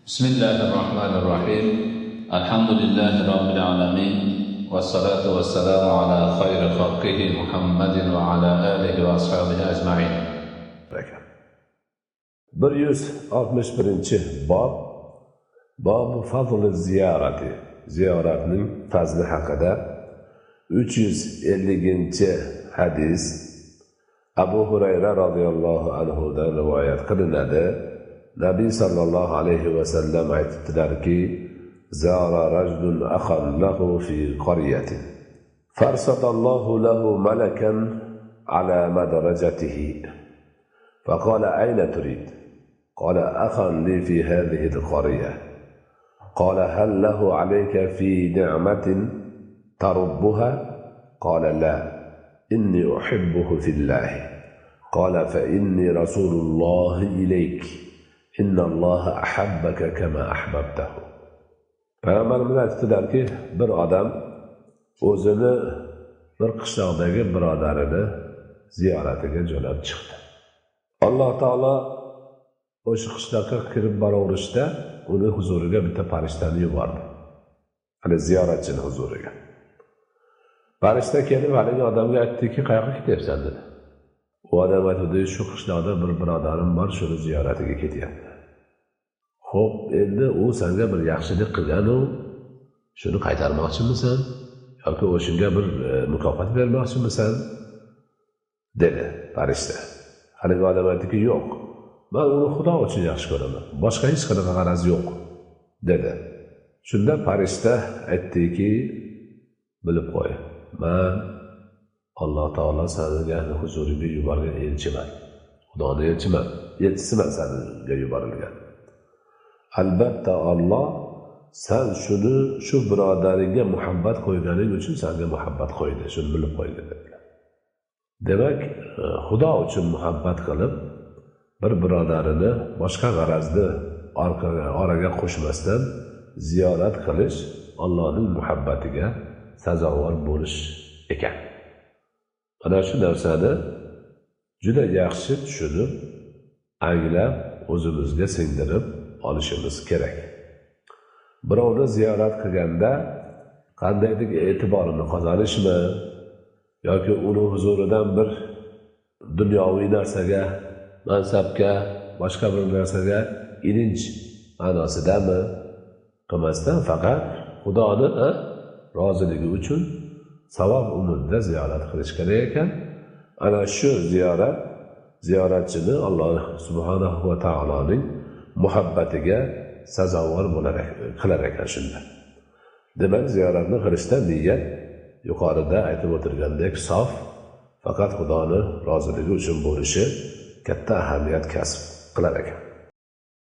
Bismillahir rohmanir rohim. Alhamdulillahi robbil alamin. Vassalatu vassalamu ala xayri xalqihi Muhammadin va ala alihi va ashabihi ajma'in. 161-bob Bobu fazli ziyorati, ziyoratning fazli haqida 350-hadis Abu Hurayra radhiyallohu anhu dan rivoyat qilinadi. Nabiy sallallohu alayhi va sallam aytdilarki: "Zara rajulun akhan lahu fi qaryatin. Farsadallohu lahu malakan ala madrajatihi. Faqala ayna turid? Qala akhan li fi hadhihi al-qarya. Qala hal lahu alayka fi ni'matin tarubbuha? Qala la. Inni uhibbuhu fillahi. Qala fa inni rasulullahi ilayk. Inna Alloha ahabbaka kama ahbabtahu." Payg'ambarimiz aytdilarki, bir odam o'zini bir qishloqdagi birodarini ziyoratiga jo'nab chiqdi. Alloh taolo o'sha qishloqqa kirib boraverishda uni huzuriga bitta farishtani yubordi. Hali ziyoratchini huzuriga. Farishta kelib haligi odamga aytdiki, "Qayoqqa ketyapsan?" dedi. U odam aytdi, "Shu qishloqda bir birodarim bor, shuni ziyoratiga ketyapti." "Xo'p, endi u senga bir yaxshilik qilgan-u, shuni qaytarmoqchimisan yoki o'shunga bir mukofot bermoqchimisan?" dedi farishta. Haligi odam aytdiki, "Yo'q, men uni Xudo uchun yaxshi ko'raman, boshqa hech qanaqa g'araz yo'q" dedi. Shunda farishta aytdiki, "Bilib qo'y, men Alloh taolo senga huzuriga yuborgan elchiman. Xudoni elchiman, elchisiman senga yuborilgan. Albatta Alloh sen shuni shu birodaringga muhabbat qo'yganing uchun senga muhabbat qo'ydi, shuni bilib qo'y" dedilar. Demak, Xudo uchun muhabbat qilib bir birodarini boshqa g'arazni oraga qo'shmasdan ziyorat qilish Allohning muhabbatiga sazovor bo'lish ekan. Mana shu narsani juda yaxshi tushunib, anglab, o'zimizga singdirib olishimiz kerak. Birovni ziyorat qilganda qandaydir e'tiborini qozonishmi yoki uni huzuridan bir dunyoviy narsaga, mansabga, boshqa bir narsaga ilinj ma'nosidami qilmasdan faqat Xudoni roziligi uchun savob umidida ziyorat qilish kerak ekan. Ana shu ziyorat ziyoratchini Alloh subhanahu va taoloning muhabbatiga sazovor qilar ekan shunda. Demak, ziyoratni qilishda niyat yuqorida aytib o'tilgandek sof, faqat Xudoni roziligi uchun bo'lishi katta ahamiyat kasb qilar ekan.